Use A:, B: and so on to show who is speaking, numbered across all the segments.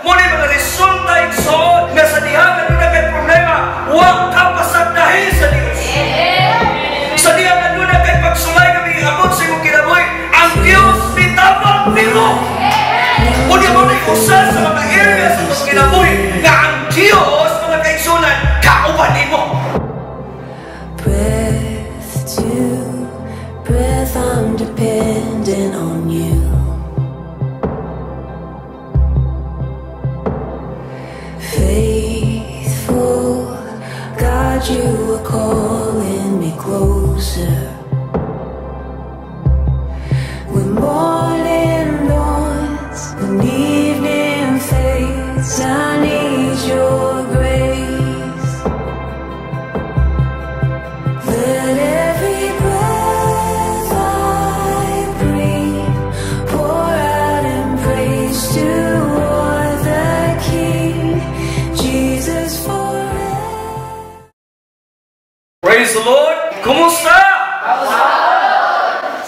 A: Mao ni mga resulta, igsoon, nga sa diha nga duna kay problema, wa ka pasagdahi sa Dios. Sa diha nga duna kay pagsulay nga miabot sa imong kinabuhi, ang Dios mitabang nimo. Unya mao na usa sa mga areas sa imong kinabuhi nga ang Dios, mga kaigsunan, kauban nimo.
B: Breath to breath, I'm dependent on you. Faithful God, you are calling me closer. When morning dawns and evening fades, I need your grace. Let every breath I breathe pour out in praise toward the King, Jesus forever.
A: Praise the Lord! Kumusta?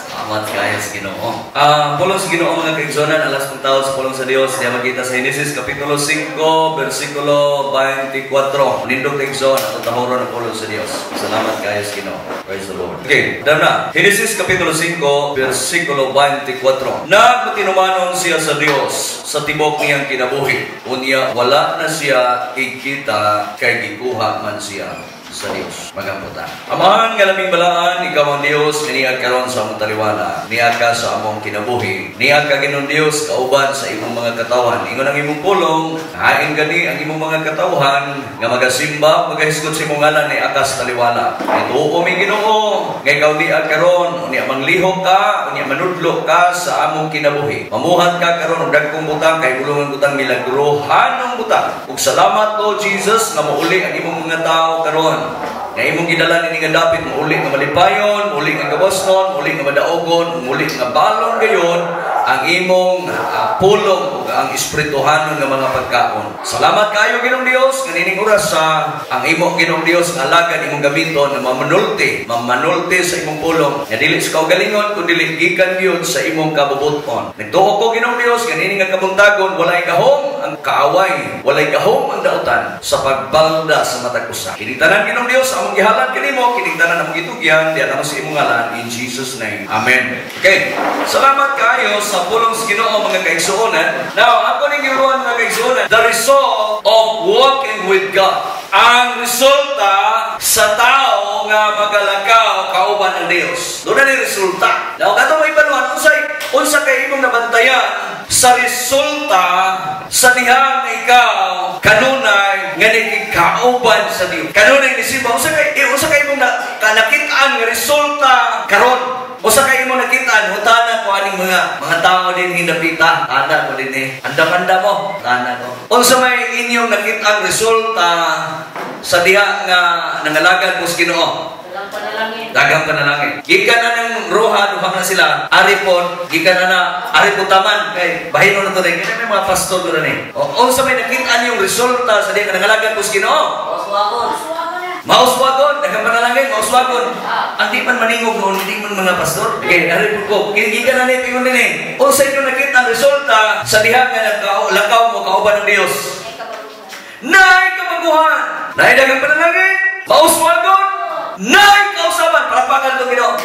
A: Salamat kayo sa Ginoo. Ang pulong sa Ginoo, mga kaigsunan, alas pong tao sa pulong sa Dios, diya makita sa Genesis kapitulo 5, versikulo 24. Nindot, igsoon, atong tahoron ang pulong sa Dios. Salamat kayo sa Ginoo. Praise the Lord. Okay, dam na. Genesis kapitulo 5, versikulo 24. Nagmatinumanon siya sa Dios sa tibok niyang kinabuhi. Unya, wala na siya ikita kay gikuha man siya sa Dios. Magampo ta. Amahan nga labing balaan, ikaw ang Dios, niag karon sa among taliwala, niag ka sa among kinabuhi, niag ka, Ginoong Dios, kauban sa imong mga katawhan. Ingon ang imong pulong, hain gani ang imong mga katawhan nga magasimba, magahisgot sa imong ngalan ni akas taliwala. Ituo mi, Ginoo, nga ikaw niag karon, unya manglihok ka, unya manudlo ka sa among kinabuhi. Mamuhat ka karon og dagkong butang kay bulungan butang milagrohanong butang. Ug salamat to Jesus nga mouli ang imong mga tao karon. Nga imong gidala nini nga dapit mouli nga malipayon, mouli nga gabosnon, mouli nga madaogon, mouli nga balon gayon ang imong pulong ug ang espirituhanon nga mga pagkaon. Salamat kayo, Ginoong Dios, nga nining oras sa ang imo, Ginoong Dios, nga alagad imong gamiton nga mamanulti, mamanulti sa imong pulong nga dili sa kaugalingon kundi gikan gyud sa imong kabubuton. Nagtuo ko, Ginoong Dios, nga nining nga kabuntagon walay gahom ang kaaway, walay gahom ang dautan sa pagbalda sa matag usa. Kining tanan, Ginoong Dios, among gihalad kanimo, kining tanan among gitugyan diha namo sa imong ngalan, in Jesus' name. Amen. Okay. Salamat kayo sa pulong sa Ginoo, mga kaigsuonan. Now, ako ning giruan, mga kaigsuonan, the result of walking with God. Ang resulta sa tao nga magalakaw kauban ang Dios. Doon na ni resulta. Now, katong maibaluan, unsay unsa kay imong nabantayan sa resulta sa diha nga ikaw kanunay nga nakikauban sa Dios? Kanunay nisimba, unsa kay imong nakit-an nga resulta karon? Usa kay imong nakitaan, hutana ko aning mga tao din hindapita. Ana ko din eh. Andam-andam mo. Ana ko. Unsa may inyong nakit-ang resulta sa diha nga nangalagad mo sa Ginoo?
C: Daghang panalangin.
A: Daghang panalangin. Gikan na ng Roha, duha na sila. Aripon, gikan na na, aripon taman. Kay, bahino na to rin. Kaya may mga pastor doon eh. O, unsa may nakit-an yung resulta sa diha nga nangalagad mo sa Ginoo?
C: Mauswagon.
A: Mauswagon, daghang panalangin, mauswagon. Ang di man maningog noon, hindi man mga pastor. Okay, ari po ko, gikan na ni pingon din eh. Unsa inyo nakita ang resulta sa diha nga nagkalakaw mo kauban ng Dios? Naay kabaguhan. Naay daghang panalangin, mauswagon, naay kausaban. Palakpakan to Ginoo.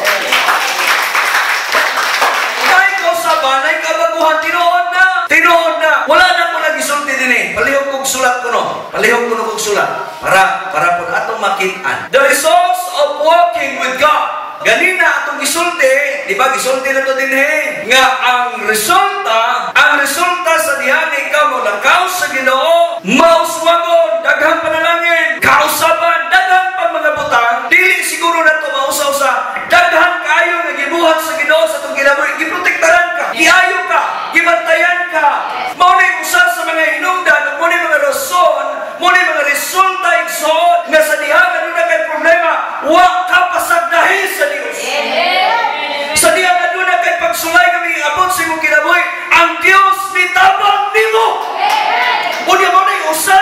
A: Naay kausaban, naay kabaguhan, tinuod na. Tinuod na. Wala na ko nagisulti din eh. Palihog kog sulat ko no. Palihog ko no kog sulat. Para po atong makit-an. The results of walking with God. Ganina atong gisulti, di ba gisulti na to din eh, nga ang resulta sa diha nga ikaw mo lakaw sa Ginoo, mauswagon, daghang panalangin, kausaban, daghang pang mga butang, dili siguro na to mausa-usa, daghan kaayo nga gibuhat sa Ginoo sa atong kinabuhi, giprotektaran ka, giayo ka, gibantayan ka. Mao na usa sa mga hinungdan, mao na mga rason, mao na mga resulta, igsoon, nga sa diha nga duna kay problema, wa ka pasagdahi sa Dios. Sa diha nga duna kay pagsulay nga miabot sa imong kinabuhi, ang Dios mitabang nimo. Unya mao na usa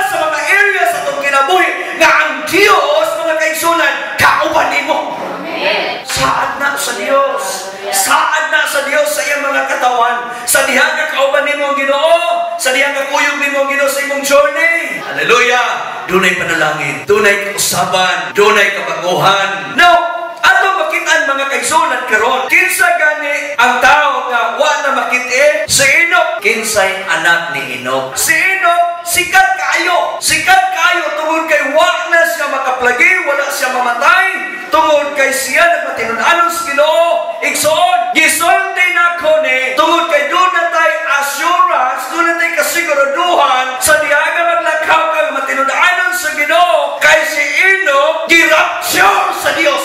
A: imong journey. Hallelujah! Dunay panalangin, dunay kausaban, dunay kabaguhan. Now, ato makitaan, mga kaigsuonan, karon, kinsa gani ang tao nga wa na makit-i? Si Enoch. Kinsay anak ni Enoch? Si Enoch, sikat kaayo. Sikat kaayo tungod kay wa na siya makaplagi, wala siya mamatay tungod kay siya nagmatinud-anon sa Ginoo. Igsoon, gisulti nako ni tungod kay duna tay assurance, duna tay kasiguraduhan sa diha nga maglakaw ka matinud-anon sa Ginoo, kay si Enoch gi-rapture sa Dios.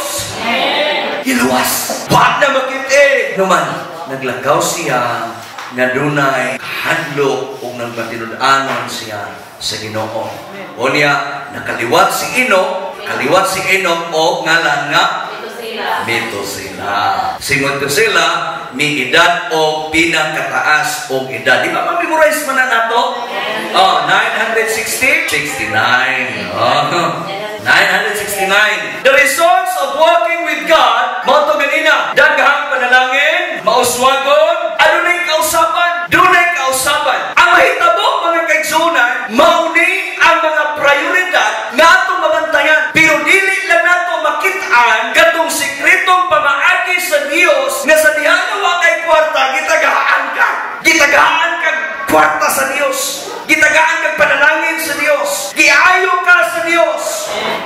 A: Giluwas. Wa na makit-i. Numan, naglakaw siya nga dunay kahadlok ug nagmatinud-anon siya sa Ginoo. O niya, nakaliwat si Enoch, kaliwat si Enoch og ngalan nga
C: Metusela.
A: Metusela. Si Metusela, mi edad o pinakataas og edad. Di ba ma-memorize man na nato? Oh, 960? 69. Oh. 969. The results of walking with God, mao to ganina, daghang panalangin, mauswagon, adunay kausaban, dunay kausaban. Ang mahitabo, mga kaigsuonan, mao ni ang mga prioridad nga atong mabantayan. Pero dili lang nato makit-an katong sikretong pamaagi sa Dios nga sa diha nga wa kay kwarta, gitagaan ka. Gitagaan kag kwarta sa Dios. Gitagaan kag panalangin sa Dios. Giayo ka sa Dios.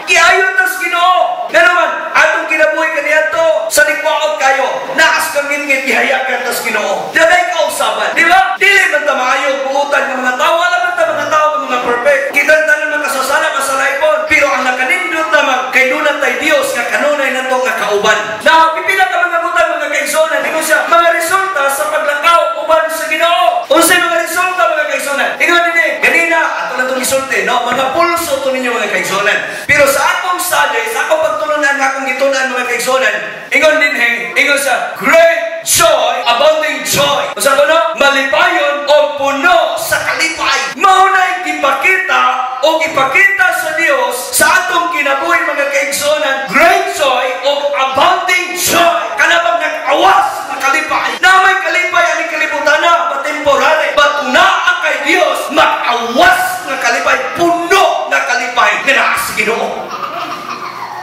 A: Giayo ta sa Ginoo. Nga naman, atong kinabuhi kaniadto sa ligwaot kayo. Naas kang ngitngit, gihayagan ta sa Ginoo. Dunay kausaban. Di ba? Dili man ta maayo buutan ng mga tao. Wala man ta mga tao nga mga perfect. Kita tanan makasasala, masalaypon. Pero ang nakanindot naman kay duna tay Dios nga kanunay nato nga kauban. Na pipila ka mga butang, mga kaigsuonan, ingon siya, mga resulta sa paglakaw uban sa Ginoo. Unsay mga resulta, mga kaigsuonan? Ingon dinhi, ganina ato lang itong isulti, no? Mga pulso to ninyo, mga kaigsuonan. Pero sa akong study, sa akong pagtulunan nga akong gitun-an, mga kaigsuonan, ingon dinhi, ingon sa great joy, abounding joy. Unsa ko no? Malipayon o puno sa kalipay. Mao na'y gipakita o ipakita sa Dios sa atong kinabuhi, mga kaigsuonan, great joy o abounding joy. Kanabang nag-awas na kalipay. Na may kalipay ani kalibutan na, but temporary. But naa kay Dios, mag-awas na kalipay, puno na kalipay nga naa sa Ginoo.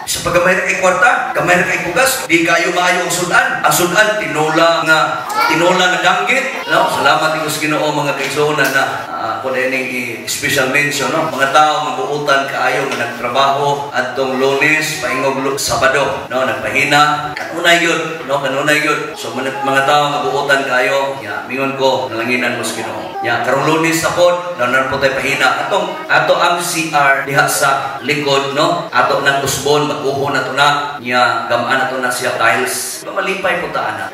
A: Sa pag gamay ra kay kwarta, gamay ra kay bugas, di kayo maayo ang sudan. Ang sudan tinola nga danggit. No, salamat sa Ginoo, mga kaigsuonan, na ako na ining special mention, no. Mga tao nga buutan kaayo nga nagtrabaho adtong Lunes paingog Sabado, no, nagpahina kanunay yun, no, kanunay yun. So mga tao nga buutan kaayo, ya, mingon ko, nalanginan mo sa Ginoo. Ya, karong Lunes na pod, no, naran po tayo pahina. Atong ato ang CR diha sa likod, no. Ato nang usbon, baguhon na to na, nya gamaan na to na siya tiles. Malipay po ta ana.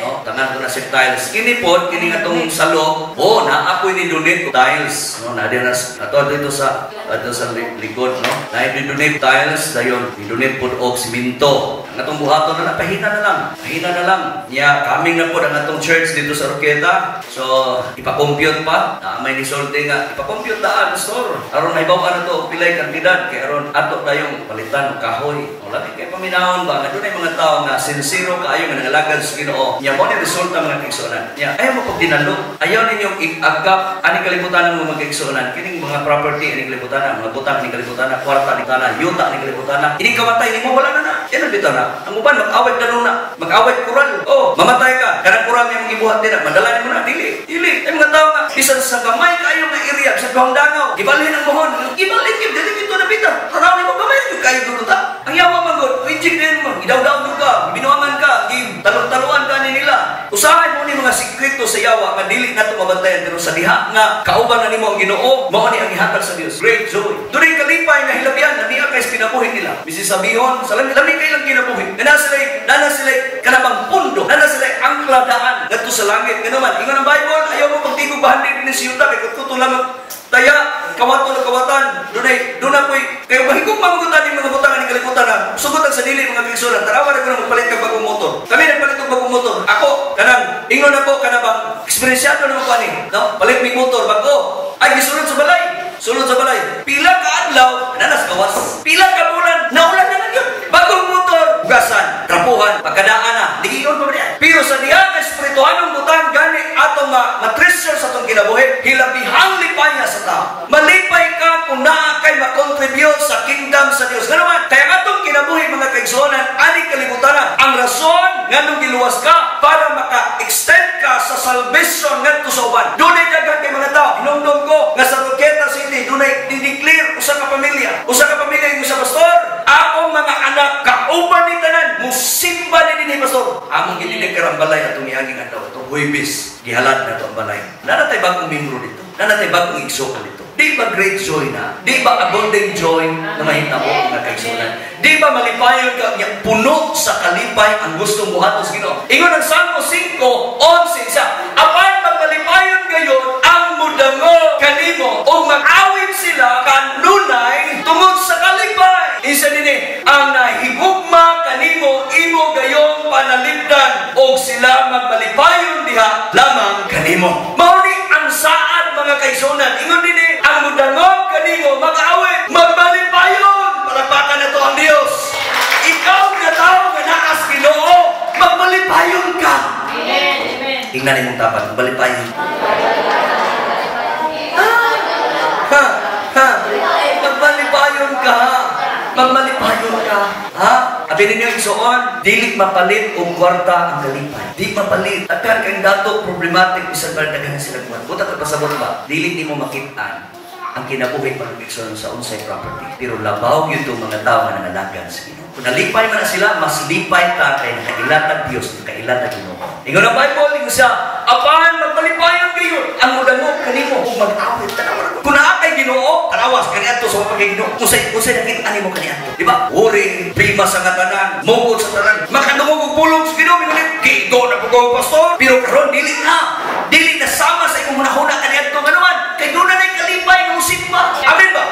A: No, tangan ko na si tiles. Kini pod, kini nga tong salo, oh, na ako ni donate tiles, no, na na ato dito sa ato sa likod, no. Na ni donate tiles dayon, ni donate pod og simento. Ang atong buhaton na, pahina na lang. Pahina na lang. Nya kaming na pod ang atong church dito sa Roqueta. So, ipa-compute pa. Na may nisulti nga ipa-compute daan, pastor. Aron mahibaw na to pilay kantidad kay aron ato dayong palitan og kahoy. O labi kay paminahon ba nga dunay mga tao nga sincero kaayo nga nangalagad sa Ginoo. Nya mo ni resulta, mga kaigsuonan. Nya ayaw mo pag dinalo. Ayaw ninyong iagap ani kalibutan mo, mga kaigsuonan. Kining mga property ani kalibutan, mga butang ani kalibutan, kwarta ni kalibutan, yuta ni kalibutan. Ini kamatay nimo, wala na na. Yan ang bitaw na. Ang uban mag-away na, mag-away kural. Oh, mamatay ka. Kanang kural nga imong gibuhat din, madala nimo na dili. Dili. Ay mga tao nga bisan sa gamay kaayo nga area sa duhang dangaw, gibalhin ang mohon. Gibalhin gyud dili gito na bitaw. Tanaw nimo gamay gyud kayo duruta. Ang yawa man gud, injik din mo, gidawdaw ka, binuangan ka, talon-taluan ka ni nila. Usahay mo ni mga sikreto sa yawa nga dili nato mabantayan, pero sa diha nga kauban na nimo ang Ginoo, mao ni ang ihatag sa Dios. Great joy. Dunay kalipay nga hilabihan na niya kay kinabuhi nila. Bisin sabihon, sa lami lami kay lang kinabuhi. Nana sila kanabang pundo, nana sila angkla daan ngadto sa langit. Ngano man, ingon ang Bible, ayaw mo pagtigog bahan din ni siyuta kay kutkuto lamang taya kawato na kawatan dunay duna koy kayo mahigong mamugutan ni mga butang ani kalibutan na sugot ang sa dili, mga kaigsuonan. Tanawa ra ko na magpalit kag bagong motor. Kami nagpalit og bagong motor. Ako kanang ingon ako kanabang eksperyensyado na mo ani, no, palit mig motor bago ay gisulod sa balay, sulod sa balay, pila ka adlaw nanas gawas, pila ka bulan naulan na lang yun. Bagong motor, hugasan, trapuhan, pagkadaan na digiyon pa ba diyan. Pero sa diha nga espirituhanong butang gani atong ma-treasure sa atong kinabuhi, hilabihang lipaya sa tao. salvation ngadto sa uban. Dunay daghan kay mga tao. Hinumdum ko nga sa Roqueta City dunay di-declare usa ka pamilya. Usa ka pamilya yung sa pastor. Akong mga anak kauban ni tanan musimba ni dinhi, pastor. Among gidideklar ang balay atong miaging adlaw, atong Huwebes, gihalad na to ang balay. Naa tay bagong membro dito. Naa tay bagong igsoon dito. Di ba great joy na? Di ba abounding joy na mahitabo, mga kaigsunan? Di ba malipayon ka nya puno sa kalipay ang gustong buhaton sa Ginoo? Ingon ang Salmo 5:11 isa, apan magmalipayon gayon ang mudangog kanimo ug mag-awit sila kanunay tungod sa kalipay. Isa dinhi, ang nahigugma kanimo imo gayong panalipdan ug sila magmalipayon diha lamang kanimo. Mao ni ang saad, mga kaigsunan. Ingon dinhi, ang mudangog kanimo mag-awit, magmalipayon. Palakpakan nato ang Dios. Ikaw nga tao nga naa sa Ginoo, magmalipayon ka.
C: Amen. Amen.
A: Tingnan imong tapat, magmalipayon. Ha? Ha? Magmalipayon ka. Magmalipayon ka. Ha? Abi ninyo, igsoon, dili mapalit og kwarta ang kalipay. Di mapalit. Daghan kang dato problematic bisan ba daghan sila kwarta. Buta ka pasabot ba? Dili nimo makit-an ang kinabuhi pag igsoon sa unsay property. Pero labaw gyud tong mga tao nga nangalagad sa Ginoo. Kung nalipay man na sila, mas lipay ta kay nakailatag Dios, nakailatag Ginoo. Ingon ang Bible, ingon siya, apan magmalipayon gayon ang mudangog kanimo ug mag-awit. Tanawa kung naa kay Ginoo, tanawas kaniadto sa pagkay Ginoo. Unsay nakita nimo kaniadto? Di ba? Uri, prima sa nga tanan, mugod sa tanan. Makadungog og pulong sa Ginoo, mingon gigo na po ko pastor, pero karon dili na. Dili na sama sa imong hunahuna kaniadto nganuman kay doon na kalipay ng simba. Amen ba?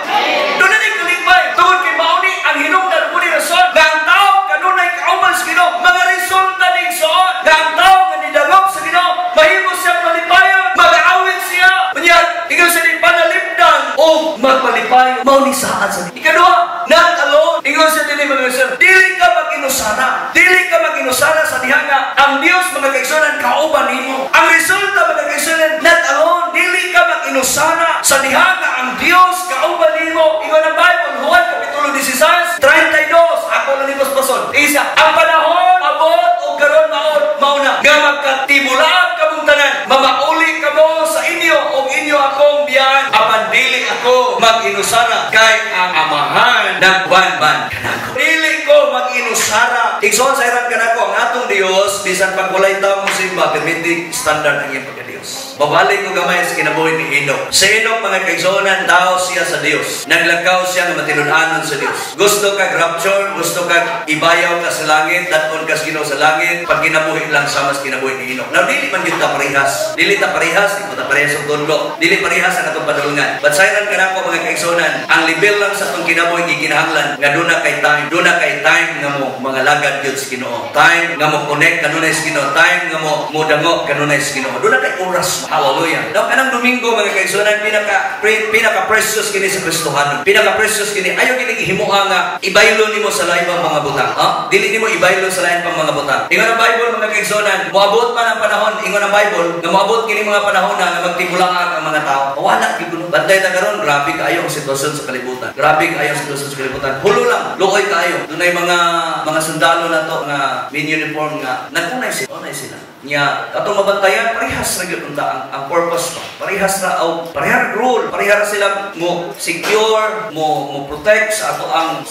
A: Doon na kalipay. Tungod kay mao ni ang hinungdan mo ni rason nga ang tao kanunay kauban sa Ginoo, mga resulta ni igsoon nga ang tao nga nidangop sa Ginoo, mahimo siyang malipayon, mag-awit siya. Unya, ikaw sa di panalipdan o magmalipayon. Mao ni saad sa Ikaduha, not alone. Ingon sa dili, mga sir, dili ka mag-inusara. Dili ka mag-inusara sa diha nga ang Dios, mga kaigsunan, kauban nimo. Ang resulta, mga kaigsunan, not alone. Dili ka mag-inusara sa diha nga ang Dios kauban nimo. Ingon ang Bible, Juan kapitulo 16, 32. Ako lang ni Paspason. Isa, ang panahon abot og karon maon mauna nga magkatibulaag kamong tanan, mamauli kamo sa inyo og inyo akong biyaan, apan dili ako mag-inusara kay ang Amahan nagbanban kanako. Dili ko mag-inusara. Igsoon, sayran kanako ang atong Dios, bisan pag walay tao mo simba, permiti standard ang iyang pagka-Dios. Babalik ko gamay sa kinabuhi ni Enoch. Sa Enoch, mga kaigsuonan, tao siya sa Dios. Naglakaw siya nga matinud-anon sa Dios. Gusto kag rapture, gusto kag ibayaw ka sa langit, daton ka sa Ginoo sa langit, pag kinabuhi lang sama sa kinabuhi ni Enoch. Now, dili man gyud ta parehas. Dili ta parehas, di ko ta parehas og tudlo. Dili parehas ang atong padulngan. But sayran kanako, mga kaigsuonan, ang level lang sa atong kinabuhi gikinahanglan nga duna kay time, duna kay time nga mo mga lagad gyud sa Ginoo. Time nga mo connect kanunay sa Ginoo, time nga mo modangop kanunay sa Ginoo. Duna kay oras. Hallelujah. Now kanang Domingo, mga kaigsuonan, pinaka precious kini sa Kristohanon. Pinaka precious kini, ayo kini gihimoa nga ibaylo nimo sa lain pang mga butang. Ha? Dili nimo ibaylo sa lain pang mga butang. Ingon ang Bible, mga kaigsuonan, moabot man ang panahon, ingon ang Bible, nga moabot kini mga panahon na nga magtibulaan ang mga tao. Wala gyud kuno. Bantay ta karon, grabe kaayo ang sitwasyon sa kalibutan. Grabe kaayo ang sitwasyon sa kalibutan. Hulo lang, luoy kaayo. Dunay mga sundalo na to nga min uniform nga nagkunay sila. Unay sila. Nya atong mabantayan, parehas ra gyud unta ang purpose ba. Parehas ra og parehas rule, parehas ra sila mo secure, mo mo protect sa ato ang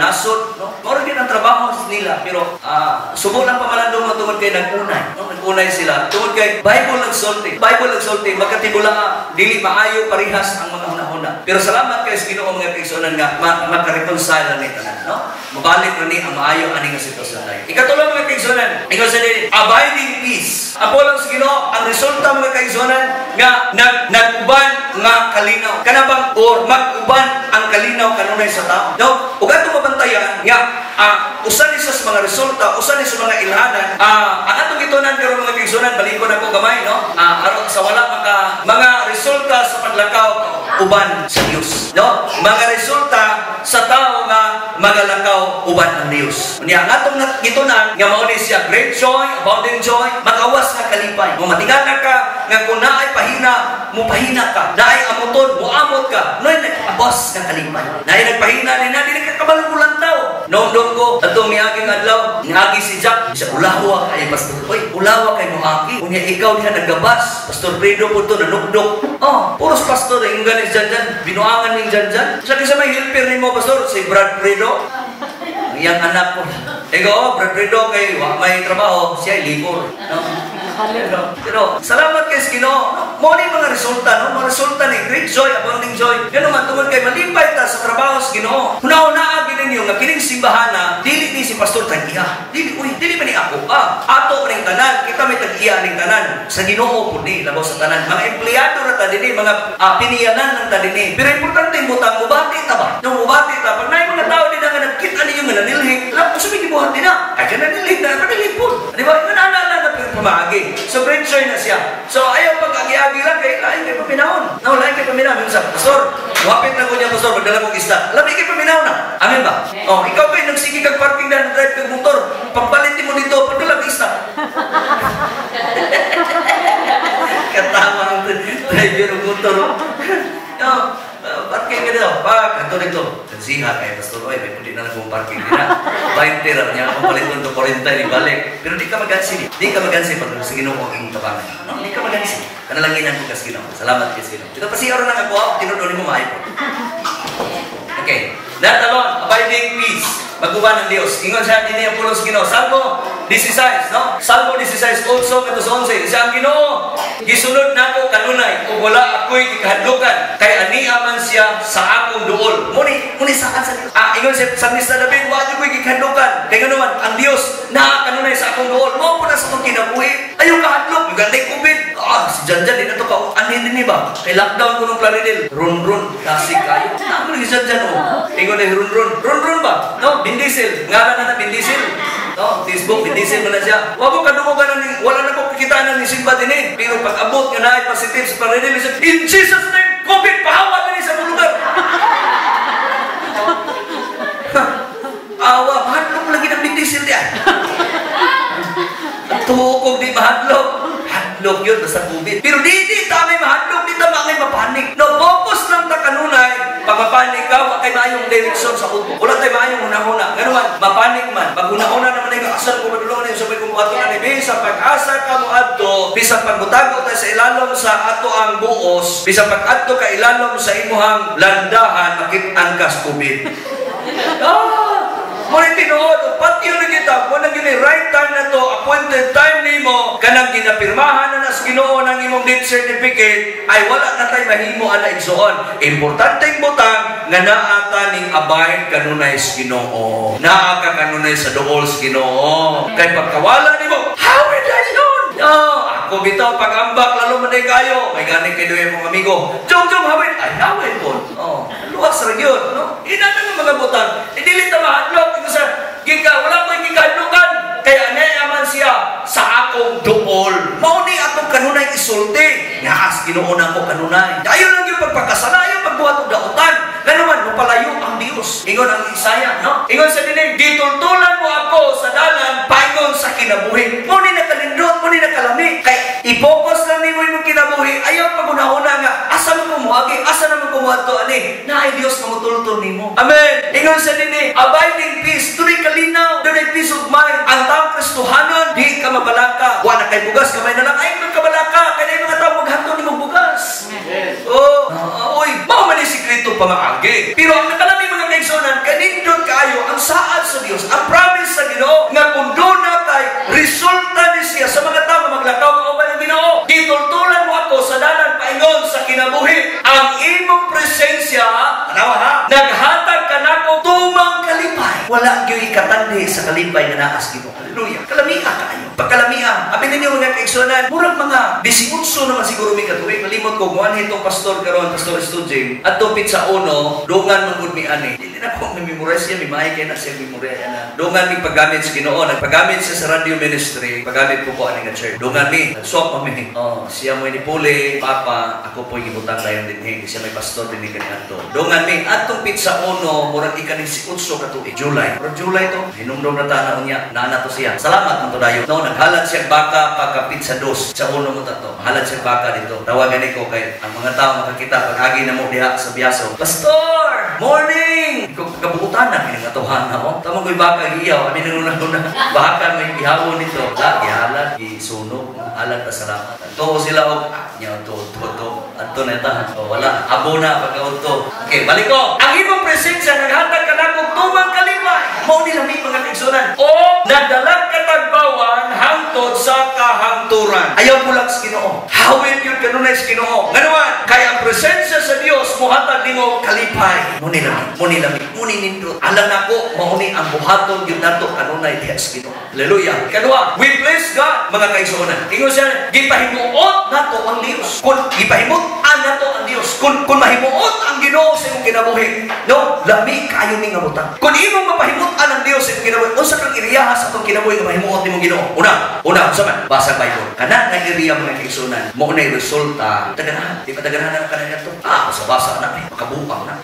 A: nasod, no? Mao ra gyud ang trabaho nila, pero subo lang pamalandong mo tungod kay nag-unay, no? Nag-unay sila tungod kay Bible nagsulti. Bible nagsulti magkatibula, dili maayo parehas ang mga hunahuna. Pero salamat kay sa Ginoo, mga kaigsuonan, nga maka-reconcile na ni tanan, no? Mabalik ra ni ang maayo ani nga sitwasyon tayo. Ikatulo, mga kaigsuonan, ikaw sa dili, abiding peace. Apo lang sa Ginoo, ang resulta, mga kaigsuonan, nga nag-uban nga kalinaw. Kana bang or mag-uban ang kalinaw kanunay sa tao. No? Ug atong mabantayan nga usa ni sa mga resulta, usa ni sa mga ilhanan, ang atong gitunan karon, mga kaigsuonan, balikon ako gamay, no? Aron sa wala maka mga resulta sa paglakaw uban sa Dios. No? Mga resulta sa tao nga magalakaw uban ang Dios. Unya ang atong gitunan nga mao ni siya great joy, abounding joy, magawas nga kalipay. Mo matingala ka nga kung naay pahina, mo pahina ka. Naay amuton, mo amot ka. Noy nag-abos nga kalipay. Naay nagpahina ni na dili ka kabalo mulantaw. Noong ko atong miaging adlaw, niagi si Jack, sa ulawa kay pastor. Oy, Bulawa kay moaki. Unya ikaw diha nagabas. Pastor Fredo po to nanukdok. Oh, puros pastor yung ganis dyan dyan. Binuangan ning dyan dyan. Sa kisa may helper nimo, pastor, si Brad Fredo. Ang iyang anak ko. Ego, oh, Brad Fredo kay wa may trabaho, siya ay libor. No? Pero salamat kay Ginoo. No? Mo ni mga resulta, no? Mga resulta ni great joy, abounding joy. Ngano man, tungod kay malipay ta sa trabaho sa Ginoo. Huna-hunaa gyud ninyo nga kining simbahana dili ni si pastor tag-iya. Dili, uy, dili man ni ako. Ah, ato ning tanan, kita may tag-iya ning tanan. Sa Ginoo pud ni labaw sa tanan. Mga empleyado ra ta dinhi, mga piniyanan lang ta dinhi. Pero importante yung butang mubati ta ba? Nung mubati ta, pag naay mga tao din nga nagkita ninyo nga nanilhig, alam ko sa may gibuhat din na. Ay, ka nanilhig na, kanilhig po. Di ba? Nga na na pamaagi. So, great joy na siya. So, ayaw pag agi-agi lang, kay lain kay paminahon. No, lain kay paminahon. Yung sa, "Pastor, wapit na ko niya, pastor, magdala kong isda." Alam, kay paminahon na. Amen ba? Oh, ikaw kay nagsige kag parking na, drive kag motor, pagpalit mo dito, pagdala kag isda. Katama ang driver ng motor. Oh, parking ka dito. Pag, ato dito. Kansiha kay pastor, oy, may pwede na lang kong parking din na. 20 ra niya, akong paliton to 40 ni balik. Pero di ka magansi. Di ka magansi pag sa Ginoo ang imong tabangan. No, di ka magansi. Kanalanginan ko kas Ginoo. Salamat kay Ginoo. Ito pa siya lang ako, tinuod nimo maayo po. Okay. Not alone, abiding peace. Maguban ng Dios. Ingon siya dinhi ang pulong sa Ginoo. Salmo 16, no? Salmo 16 also ngadto sa 11. Siya ang Ginoo. Gisunod nako kanunay ug wala ako'y gikahadlukan kay ania man siya sa akong duol. Muni saan sa Dios? Ah, ingon si Salmista David, wa jud ko'y gikahadlukan. Kay ngano man ang Dios naa kanunay sa akong duol. Mao po na sa akong kinabuhi. Ayaw kahadlok, ganda COVID. Ah, si Janjan di na to ka anhin din ba? Kay lockdown ko nung Plaridel. Run run kasi kayo. Namo ni Janjan oh. Ingon ni run run. Run run ba? No, Vin Diesel. Ngalan na na Vin Diesel. No, Facebook, Vin Diesel man na siya. Wa ko kadungo na ni wala na ko kikitaan ni simba din eh. Pero pag abot nga naay positive sa Plaridel, siya, "In Jesus' name, COVID, pahawa dinhi sa lugar." Awa, mahadlok lagi ng Vin Diesel diyan. Ang tuo di mahadlok. Hadlok yun, basta COVID. Pero di ta may mahadlok, di ta may mapanik. No, focus lang ta kanunay. Pag mapanik ka, wa kay maayong direksyon sa utok. Wala tay maayong hunahuna. Ngano man, mapanik man. Pag hunahuna naman ay asan ko madulungan sa may kumuadto na ni bisan pag-asa ka mo adto, bisan pagbutago ta sa ilalom sa ato ang buos, bisan pag-adto ka ilalom sa imuhang landahan, makit-an ka sa COVID. Ah! Muna tinuod, patyo na kita, kung nang gini right time na to, appointed time nimo, kanang ginapirmahan na nas Ginoo ng imong death certificate, ay wala na tay mahimo ana, igsoon. Importanteng butang nga naa ta ning abide kanunay sa Ginoo. Naa ka kanunay sa duol sa Ginoo. Kay pagkawala nimo, hawid na yun! Oh, ako bitaw pag-ambak lalo man day kayo. May gani kay duwe mong amigo. "Jong jong, hawid." Ay hawid po. Oh, luwas ra gyud, no? Ina na nga mga butang. Dili ta mahadlok ito sa gika wala ko'y gikahadlokan. Kay anay man siya sa akong duol. Mao ni atong kanunay isulti. Ngaas Ginoo na ko kanunay. Ayo lang yung pagpakasala, ayaw pagbuhat og dautan. Ngano man, mapalayo ang Dios. Ingon ang Isaiah, no? Ingon sa dinig, "Gitultulan mo ako sa dalan paingon sa kinabuhi." Mo ni nakalindot, mo ni nakalami. Kay i-focus lang nimo imong kinabuhi. Ayaw pagunahuna nga asa man ko moagi, asa naman ko moadto ani. Naay Dios nga motultol nimo. Amen. Ingon sa dinhi, abiding peace, dunay kalinaw, dunay peace of mind. Ang taong Kristohanon, di ka mabalaka. Wa na kay bugas, kamay na lang ay magkabalaka. Kay naay mga tao maghatod nimong bugas. Oh, ah, oy, mao man ni sikreto pamaagi. Pero ang nakalami, mga kaigsunan, kanindot kaayo ang saad sa Dios, ang promise sa Ginoo nga kung doon na kay resulta ni siya sa mga tao nga maglakaw kauban ng Ginoo. "Gitultulan mo ako sa dalan paingon sa kinabuhi. Ang imong presensya," tanawa ha, "naghatag kanako tumang kalipay." Wala gyud katandi sa kalipay nga naa sa Ginoo. Hallelujah. Kalamia kaayo. Pagkalamia, abi ninyo, mga kaigsunan, murag mga 18 naman siguro mi katuig. Nalimot ko, muan itong pastor karon, Pastor Estudjing. At pitsa uno, dungan man gud mi ani. Dili na ko memorize siya, may maay kay na siya memorya na. Dungan mi paggamit sa Ginoo, nagpagamit siya sa radio ministry, paggamit po ko ani nga church. Dungan mi, nag-swap mi. Oh, siya mo ni Puli, papa, ako po gibutang dayon dinhi, siya may pastor dinhi kaniadto. Dungan mi atong pitsa uno, murag ika-18 ka tuig, July. Murag July to. Hinumdum na ta na unya, naa na to siya. Salamat. Pasalamat man to dayon. No, naghalad siya baka pagkapit sa 2. Sa uno mo tato. Halad siya baka dito. Tawagan ko kay ang mga tao makakita pag agi na mo diha sa Biaso. Pastor! Morning! Ikaw kabuutan na kini nga tawhan na oh. Tama ko'y baka giyaw. Ami nang una baka may gihawon nito. La gihalad, gisunog, halad pasalamat. Tuo sila og nya to to to. Adto na ta. Oh, wala abo na pagkaudto. Okay, balik ko. Ang imong presensya naghatag kanako tumang kalipay. Mao ni lami mga kaigsunan. O nadalag katagbawan hangtod sa kahangturan. Ayaw bulag sa Ginoo. Hawit yun kanunay sa Ginoo. Nganuman, kay ang presensya sa Dios mohatag nimo kalipay. Mo ni lami, mo ni lami, mo ni nindot. Alam nako mao ni ang buhaton gyud nato kanunay diha sa Ginoo. Hallelujah. Kadua, we please God mga kaigsuonan. Ingon siya, gipahimuot nato ang Dios. Kung gipahimuot nato ang Dios, kung mahimuot ang Ginoo sa imong kinabuhi, no, lami kaayo ni nga butang. Kung imong mapahimuot ang Dios sa imong kinabuhi, unsa kang iriyaha sa atong kinabuhi nga mahimuot nimong Ginoo? Una, una, unsa man? Basa Bible. Kana nga iriya mga kaigsuonan, mao nay resulta. Taganahan, di ba taganahan na kana to? Ah, basa-basa na, eh, makabuang na.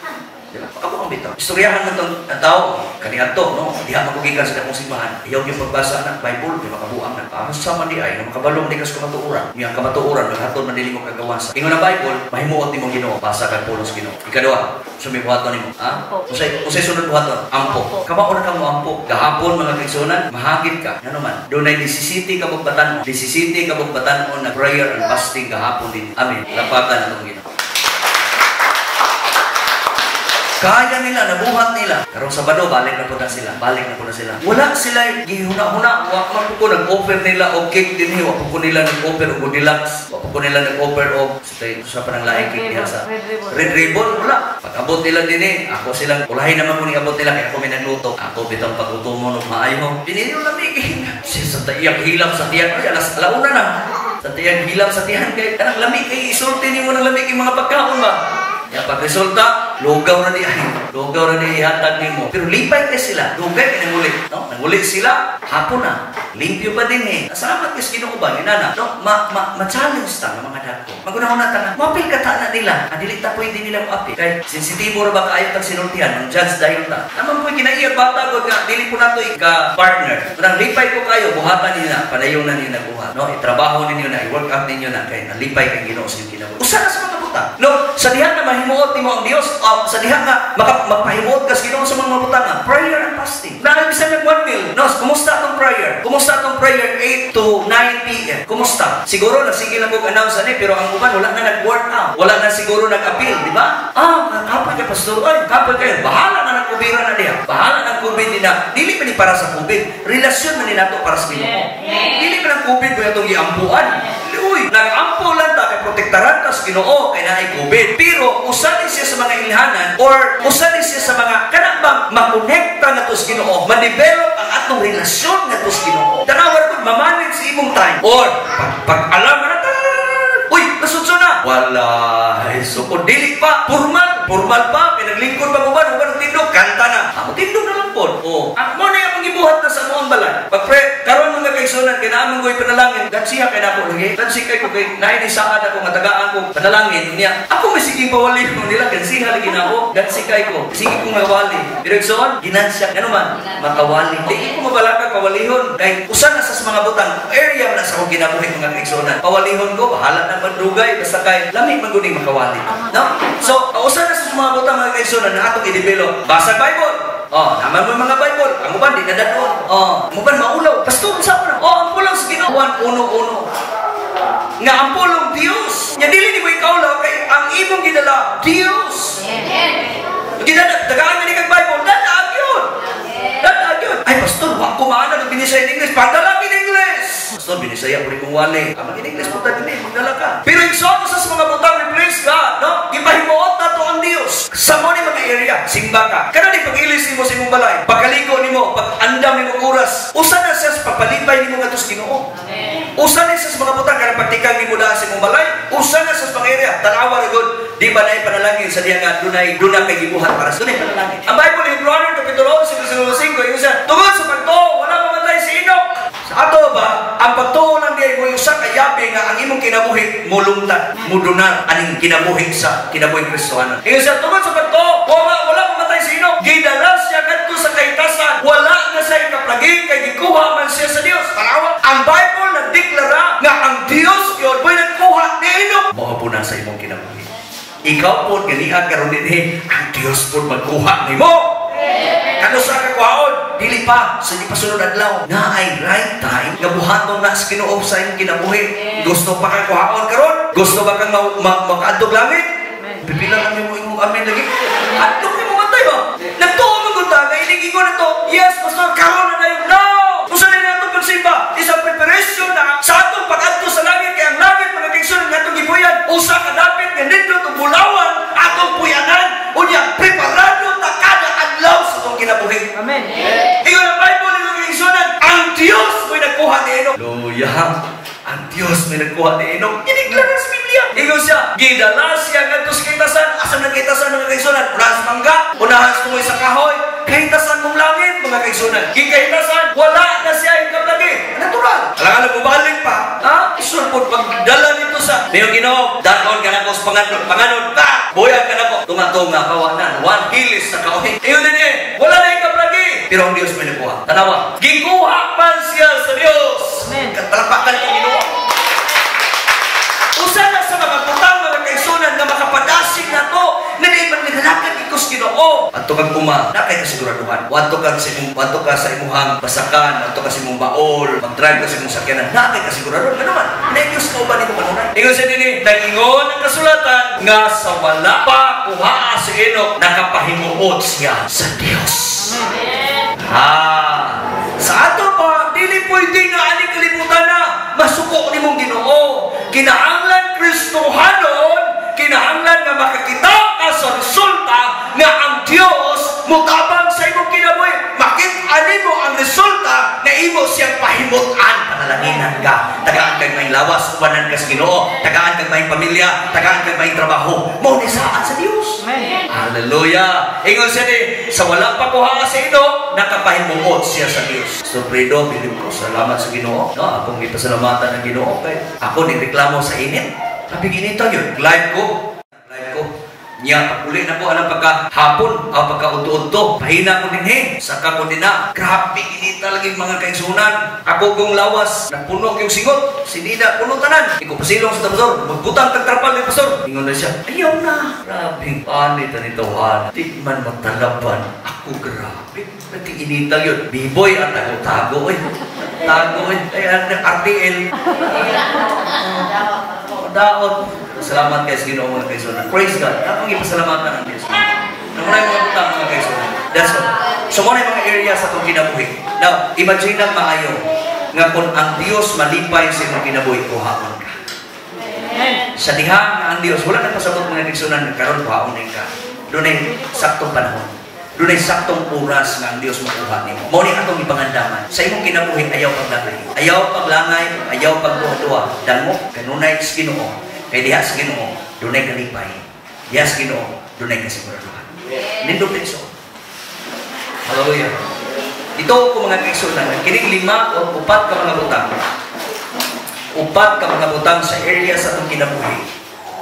A: Di ba? Makabuang bitaw. Istoryahan man tong ang tao, kaniadto, no? Diha magugikan sa dakong simbahan. Ayaw yung pagbasa na Bible, di makabuang na. Ah, sa man di ay, nga makabalong di kas kamatuoran. Nga ang kamatuoran, maghatod man dili mo kagawasan. Ingon ang Bible, mahimuot nimo Ginoo. Basa kag pulong sa Ginoo. Ikaduha, sumi buhaton nimo. Ha? Unsay unsay sunod buhaton? Ampo. Kamao na kamo ampo. Gahapon mga kaigsuonan, mahagit ka. Ngano man? Dunay 17 ka batan-on. 17 ka batan-on na prayer and fasting gahapon din. Amen. Lapakan atong Ginoo. Kaya nila, nabuhat nila. Karong Sabado, balik na po na sila. Balik na po na sila. Wala sila gihuna-huna. Wa man po ko nag-offer nila og cake din. Wa po ko nila nag-offer og deluxe. Wa po ko nila nag-offer og sa pa ng laing cake diha sa
C: Red Ribbon.
A: Red Ribbon. Wala. Pag-abot nila din eh, ako silang, ulahin naman ko ni abot nila kaya ako may nagluto. Ako bitang pag-uto mo maayo. Pinili lamig. Sa tiyang hilam sa tiyan. Ay, alas alauna na. Sa tiyang hilam sa tiyan kay kanang lamig kay isulti nimo ng lamig yung mga pagkaon ba. Ya pag resulta, lugaw na di ay. Lugaw na di ihatag nimo. Pero lipay kay sila. Dugay kay nanguli, no? Nanguli sila, hapon na. Limpyo pa din eh. Salamat kay Ginoo ba ni nana. No, ma ma ma-challenge ta ng mga dagko. Magunahon na ta nga, moapil ka ta na nila. Ah, dili ta pwede nila moapil. Kay sensitibo ra ba kaayo tag sinultihan, mang judge dayon ta. Naman po kinaiya bata gud nga dili po nato ika partner. Kanang lipay ko kayo, buhatan ninyo na, padayon na ninyo nagbuhat. No, itrabaho ninyo na, i-work out ninyo na kay nalipay kay Ginoo sa inyong kinabuhi. Usa na sa mga butang. No, sa diha nga mahimuot nimo ang Dios, sa diha nga magpahimuot ka sa Ginoo sa mga butang, prayer and fasting. Naa bisan nag 1 mil. No, kumusta atong prayer? Kumusta atong prayer 8 to 9 p.m.? Kumusta? Siguro nagsige lang kog announce ani pero ang uban wala na nag-work out. Wala na siguro nag-appeal, di ba? Ah, kapoy kay pastor, ay, kapoy kayo. Bahala na ng kubira na diha. Bahala ng COVID din na. Dili man ni para sa COVID. Relasyon man ni nato para sa Ginoo. Dili man ang COVID mo atong giampuan. Uy, nag-ampo lang ta kay protektaran ta sa Ginoo kay naay COVID. Pero usa ni siya sa mga ilhanan or usa ni siya sa mga kanang bang makonekta nato sa Ginoo, ma-develop ang atong relasyon nato sa Ginoo. Tanawa ra ma-manage sa imong time or pag alam na ta, uy, nasudso na. Wala, so kung dili pa, formal, formal pa, pinaglingkod pa uban, uban ang tindog, kanta na. Ako tindog na lang po. Oh, ang mo na yung gibuhat na sa among balay. Pag pre, karon mga kaigsunan, kay naa man ko'y panalangin, gansiha kay nako lagi. Gansi kay ko kay naay ni saad ako nga tagaan ko panalangin niya. Ako may sige pawali ko nila, gansiha lagi nako. Gansi kay ko. Sige ko nga wali. Pero igsoon, ginansya ngano man makawali. Di ko mabalaka pawalihon kay usa na sa mga butang area man sa akong kinabuhi mga kaigsunan. Pawalihon ko bahala na mandugay basta kay lami man gud makawali. No? So, usa na sa mga butang mga kaigsunan na atong i-develop. Basa Bible. Oh, naman mo mga Bible. Ang uban di nadadon. Oh, ang uban maulaw. Pastor, unsa mo na? Oh, ang pulong sa Ginoo 1:1. Nga ang pulong Dios. Nya dili nimo ikaw lang kay ang imong gidala Dios. Gidala tagaan ni kag Bible, dadaag yun. Dadaag yun. Ay pastor, wa ko maana ng binisaya in English. Padala in English. Pastor, binisaya ko rin kong wali. Ang in English punta din eh, magdala ka. Pero igsoon sa mga butang replace ka, no? Gipahimuot nato ang Dios. Sa mo ni mga area, simba ka. Kana ni pag-ilis nimo sa imong balay, pagkaligo nimo, pag-andam nimo oras. Usa na siya sa pagpalipay nimo ngadto sa Ginoo. Usa na siya sa mga butang kana pagtikang nimo daan sa imong balay, usa na siya sa mga area. Tanawa ra gud, di ba naay panalangin sa diha nga dunay duna kay gibuhat para sa dunay panalangin. Ang Bible in Hebrews kapitulo 11 versikulo 5 ingon siya, tungod sa pagtuo wala mamatay si Enoch. Sa ato ba, ang pagtuo lang diay mo usa ka yabi nga ang imong kinabuhi mulungtad, mudunar aning kinabuhi sa kinabuhi Kristohanon. Ingon siya, tungod sa pagtuo wala mamatay si Enoch. Gidala siya kadto sa kahitasan, wala na siya kaplagi kay gikuha man siya sa Dios. Tanawa, ang Bible nagdeklara nga ang Dios yun mo'y nagkuha ni Enoch. Mao po na sa imong kinabuhi. Ikaw po, ganiha karon dinhi, ang Dios po magkuha nimo. Kano sa kakuhaon? Dili pa, sa di pa sunod adlaw. Na ay right time nga buhaton na sa Ginoo sa imong kinabuhi. Gusto pa kang kuhaon karon? Gusto ba kang makaadtog langit? Pipila lang nimo imong amen lagi. Adto mo matay ba? Nagtuo man gud ta nga inig ingon na to. "Yes, pastor, karon na dayon." No! Usa na nato pagsimba is a preparation na sa atong pag-adto sa langit, kay ang langit, mga kaigsuonan, nga atong gipuy-an, usa ka dapit nga nindot ug bulawan atong puy-anan. Unya preparado ta kada adlaw sa atong kinabuhi.
C: Amen.
A: Ingon ang Bible, mga kaigsuonan, ang Dios mo'y nagkuha ni Enoch. Hallelujah! Ang Dios may nagkuha ni Enoch. Giniglaran sa Biblia. Ingon siya, gidala siya ngadto sa kahitasan. Asa nang kahitasan, mga kaigsuonan? Unahan sa mangga, unahan sa tungoy sa kahoy. Kahitasan mong langit, mga kaigsuonan. Gikahitasan, wala na siya ikablagi. Natural. Alangan na bumalik pa. Ha? Isulpod pagdala nito sa Mayo Ginoo, daton ka na ko sa panganod. Panganod pa! Buyag ka na ko. Tunga-tunga, kawanan. One hilis sa kahoy. Ingon din eh, wala na ikablagi. Pero ang Dios may nagkuha. Tanawa, gikuha man siya sa Dios.
C: Amen.
A: Palakpakan ang Ginoo. Usa na sa mga butang, mga kaigsuonan, nga makapadasig nato na di man nilalakad ikos Ginoo. Adto kag uma, na kay kasiguraduhan. Wadto ka sa imuhang basakan, wadto ka sa imong baol, mag-drive ka sa imong sakyanan, na kay kasiguraduhan. Ngano man, na Diyos ka uban nimo kanunay. Ingon siya dinhi, nag-ingon ang kasulatan nga sa wala pa kuhaa si Enoch, nakapahimuot siya sa Dios. Ha. Sa ato pa, dili pwede nga ani kalibutan na masuko nimong Ginoo. Kinahanglan Kristohanon, kinahanglan nga makakita ka sa resulta nga ang Dios mutabang sa imong kinabuhi. Makita nimo ang resulta nga imo siyang pahimutan. Panalanginan ka. Tagaan kag may lawas, ubanan ka sa Ginoo. Tagaan kag may pamilya, tagaan kag may trabaho. Mao ni saad sa Dios.
C: Amen.
A: Hallelujah! Ingon siya ni, sa wala pa kuha sa Enoch, nakapahimuot siya sa Dios. So, Fredo, bilib ko, salamat sa Ginoo. No, akong ipasalamatan ng Ginoo kay ako ni reklamo sa init. Sabi ginito yun, live ko. Live ko. Niya, paguli na ko, alam pagka hapon, o pagka udto-udto, pahina ko din eh, saka ko din na. Grabe, inita lagi, mga kaigsuonan. Ako kong lawas, napuno yung singot, sinida, puno tanan. Iko pasilong sa pastor, magbutang tag trapal ni pastor. Ingon na siya, "Ayaw na." Grabe, panit na nito, di man matalaban. Ako grabe, pati inita yun. Biboy at tago-tago, oy. Tago, oy. Ay, RTL. Daot. Salamat kay sa Ginoo, mga kaigsuonan. Praise God. Akong ipasalamatan ang Diyos. Nang mga butang, mga kaigsuonan. That's all. So, mao mga area sa atong kinabuhi. Now, imagine na maayo nga kung ang Dios malipay sa imong kinabuhi, kuhaon ka.
C: Amen.
A: Sa diha nga ang Dios, wala nang pasabot, mga kaigsuonan, karon kuhaon ka. Dunay saktong panahon. Dunay saktong oras nga ang Dios makuha nimo. Mao ni atong ipangandaman. Sa imong kinabuhi, ayaw paglangay. Ayaw paglangay, ayaw pagduha-duha. Dangop kanunay sa Ginoo. Kay diha sa Ginoo, dunay kalipay. Diha sa Ginoo, dunay kasiguraduhan. Nindot so. Hallelujah. Ito ko, mga kaigsuonan, kining lima o upat ka mga butang. Upat ka mga butang sa area sa atong kinabuhi.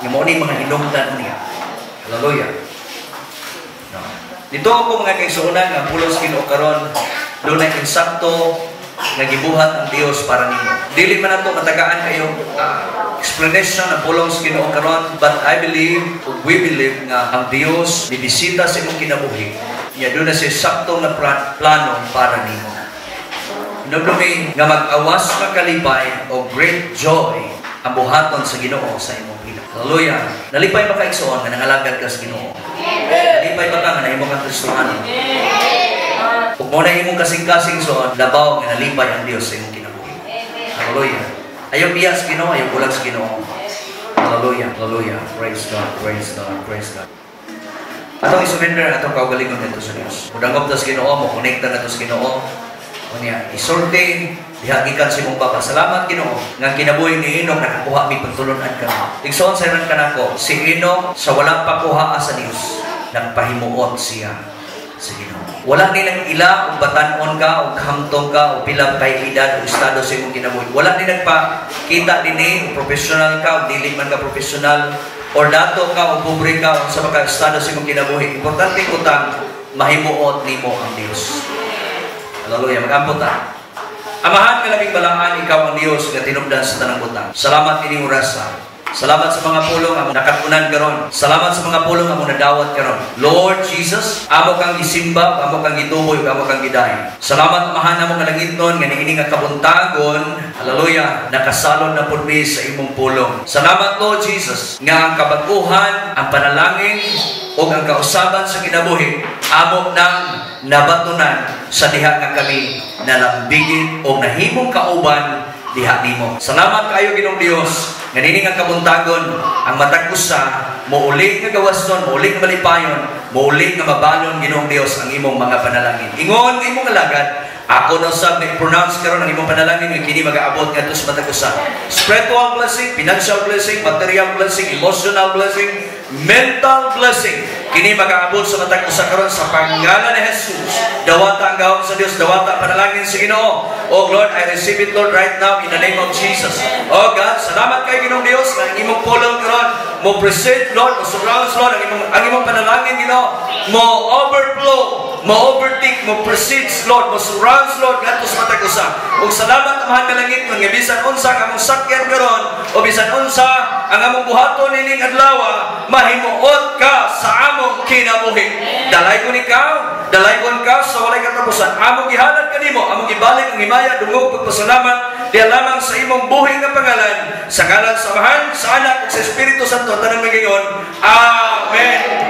A: Nga mao ni mga hinungdan niya. Hallelujah. No. Dito ako, mga kaigsuonan, nga pulos Ginoo karon dunay insakto nga gibuhat ang Dios para nimo. Dili man nato matagaan kayo explanation ang pulong sa Ginoo karon, but I believe ug we believe nga ang Dios mibisita sa imong kinabuhi. Nya duna siya sakto nga plano para nimo. Hinumdumi nga mag-awas nga kalipay o great joy ang buhaton sa Ginoo sa imong kinabuhi. Hallelujah. Nalipay ba ka, igsoon, nga nangalagad ka sa Ginoo? Nalipay ba ka nga nahimo kang Kristohano? Ug mo na imong kasing-kasing soon, labaw nga nalipay ang Dios sa imong kinabuhi. Hallelujah. Ayaw biya sa Ginoo, ayaw bulag sa Ginoo. Hallelujah. Hallelujah. Praise God. Praise God. Praise God. Atong i-surrender atong kaugalingon ngadto sa Dios. Mudangop ta sa Ginoo, mo konekta nato sa Ginoo. Unya, isulti diha gikan sa imong baba. "Salamat, Ginoo nga kinabuhi ni Enoch nakakuha mi pagtulun-an ka." Igsoon, sayran kanako, si Enoch sa wala pa kuha sa Dios, nagpahimuot siya sa Ginoo. Wala nilang ila ug batan-on ka ug hamtong ka o pila kay edad o estado sa imong kinabuhi. Wala ni nagpakita dinhi professional ka o dili man ka professional or dato ka o pobre ka o sa mga estado sa imong kinabuhi. Importante kutang mahimuot nimo ang Dios. Hallelujah. Mag-ampo ta. Amahan nga labing balaan, ikaw ang Dios nga tinubdan sa tanang butang. Salamat ining orasa. Salamat sa mga pulong among nakatunan karon. Salamat sa mga pulong among nadawat karon. Lord Jesus, amo kang gisimba, amo kang gituboy, ug amo kang gidayon. Salamat, Amahan amo nga langitnon, nga niini nga kabuntagon, hallelujah, nakasalon na pud mi sa imong pulong. Salamat, Lord Jesus, nga ang kabag-uhan, ang panalangin ug ang kausaban sa kinabuhi amo nang nabatunan sa diha nga kami nalambigit o nahimong kauban diha nimo. Salamat kayo, Ginoong Dios, nga nini nga kabuntagon ang matag usa mouli nga gawasnon, mouli nga malipayon, mouli nga mabalon, Ginoong Dios, ang imong mga panalangin. Ingon ang imong alagad, ako na usab ni-pronounce karon ang imong panalangin nga kini magaabot ngadto sa matag usa. Spiritual blessing, financial blessing, material blessing, emotional blessing, mental blessing. Kini magaabot sa matag usa karon sa pangalan ni Jesus. Dawata ang gahom sa Dios, dawata ang panalangin sa Ginoo. Oh Lord, I receive it, Lord, right now in the name of Jesus. Oh God, salamat kay Ginoong Dios nga ang imong pulong karon mo present, Lord, mo surrounds, Lord, ang imong panalangin, Ginoo, mo overflow, mo overtake, mo precedes, Lord, mo surrounds, Lord, ngadto sa matag usa. Ug salamat, Amahan nga langit, nga bisan unsa ang among sakyan karon o bisan unsa ang among buhaton nining adlaw, mahimuot ka sa among kinabuhi. Dalaygon ikaw, dalaygon ka sa walay katapusan. Among gihalad kanimo, among ibalik ang himaya, dungog, pagpasalamat diha lamang sa imong buhi nga pangalan, sa ngalan sa Amahan, sa Anak ug sa Espiritu Santo, tanang magayon. Amen.